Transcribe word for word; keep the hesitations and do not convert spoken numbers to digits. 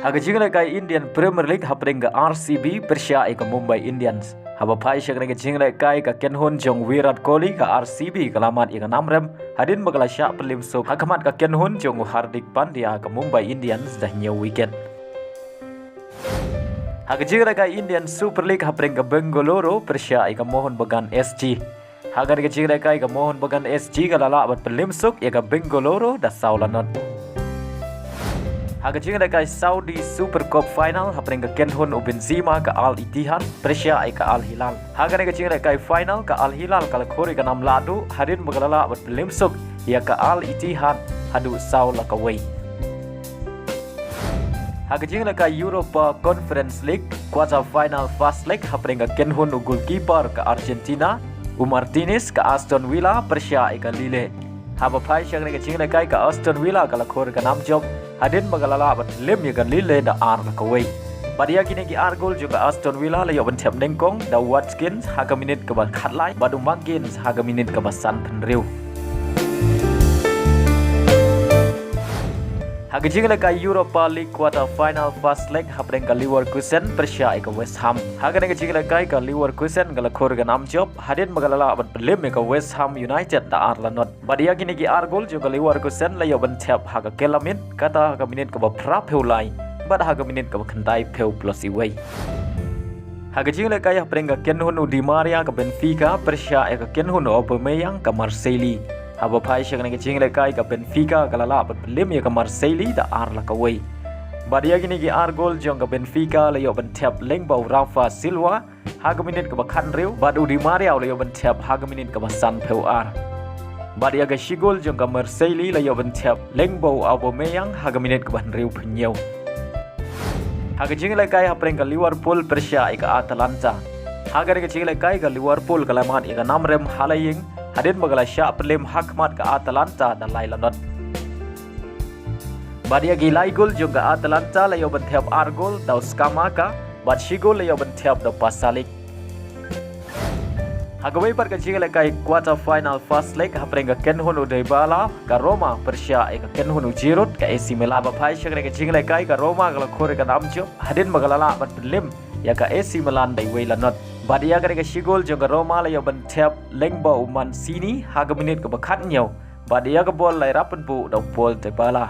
Ha ka jinglehkai Indian Premier League hapdeng ka R C B pyrshah ïa ka Mumbai Indians. Haba phai sha kane ka jinglehkai ka kynhun jong Virat Kohli ka R C B ka la mad ïa ka namrem hadien ba ka la shah pynliem suk ha khmat ka kynhun jong u Hardik Pandya ka Mumbai Indians da hynñiew wicket. Ha ka jinglehkai Indian Super League hapdeng ka Bengaluru pyrshah ïa ka Mohun Bagan S G. Ha kane ka jinglehkai ka Mohun Bagan S G ka la lah ban pynliem suk ïa ka Bengaluru da saw la not. Ha ka jinglehkai Saudi Super Cup final hapdeng ka kynhun u Benzema ka Al Ittihad pyrshah ïa ka Al Hilal. Ha kane ka jinglehkai final ka Al Hilal ka la khur ïa ka nam lahduh hadien ba ka la lah ban pynliem suk ïa ka Al Ittihad haduh saw la kawei. Ha ka jinglehkai Europa Conference League quarter final first leg hapdeng ka kynhun u goalkeeper ka Argentina u Martinez ka Aston Villa pyrshah ïa ka Lille. Haba phai sha kane ka jinglehkai ka Aston Villa ka la khur ïa ka nam jop hadien ba ka la lah ban pynliem ïa ka Lille da ar la kawei. Bad ïa kine ki ar gol jong ka Aston Villa la ïoh ban thep nyngkong da u Watkins ha ka minit kaba khatlai bad u Marquinhos ha ka minit kaba sanphew hynriew. Ha ka jinglehkai Europa League quarter final first leg hapdeng ka Leverkusen pyrshah ïa ka West Ham. Ha kane ka jinglehkai ka Leverkusen ka la khur ïa ka nam jop hadien ba ka la lah ban pynliem ïa ka West Ham United da ar la not. Bad ïa kine ki ar gol jong ka Leverkusen la ïoh ban thep ha ka kylla miet, kata ha ka minit kaba phraphew lai bad ha ka minit kaba khyndaiphew plus iwei. Ha ka jinglehkai hapdeng ka kynhun u Di Maria ka Benfica pyrshah ïa ka kynhun u Aubameyang ka Marseille. Haba phai sha kane ka jinglehkai ka Benfica ka la lah ban pynliem ïa ka Marseille da ar la kawei. Bad ïa kine ki ar gol jong ka Benfica la ïoh ban thep lyngba u Rafa Silva ha ka minit kaba khathynriew bad u Di Maria u la ïoh ban thep ha ka minit kaba sanphew ar. Bad ïa ka shi gol jong ka Marseille la ïoh ban thep lyngba u Aubameyang ha ka minit kaba hynriewphew hynñiew. Ha ka jinglehkai hapdeng ka Liverpool pyrshah ïa ka Atalanta. Ha kane ka jinglehkai ka Liverpool ka la mad ïa ka namrem ha la ïing hadien ba ka la shah pynliem ha khmat ka Atalanta da lai la not. Bad ïa ki lai gol jong ka Atalanta la ïoh ban thep ar gol da u Scamacca bad shi gol la ïoh ban thep da u Pasalic. Ha kawei pat ka jinglehkai quarter final first leg hapdeng ka kynhun u Dybala ka Roma pyrshah ïa ka kynhun u Giroud ka A C Milan. Haba phai sha kane ka jinglehkai ka Roma ka la khur ïa ka nam jop hadien ba ka la lah ban pynliem ïa ka A C Milan da iwei la not. Bad ïa kane ka shi gol jong ka Roma la ïoh ban thep lyngba u Mancini ha ka minit kaba khathynñiew. Bad ïa ka bol la ïarap pynbuh da u Paul Dybala.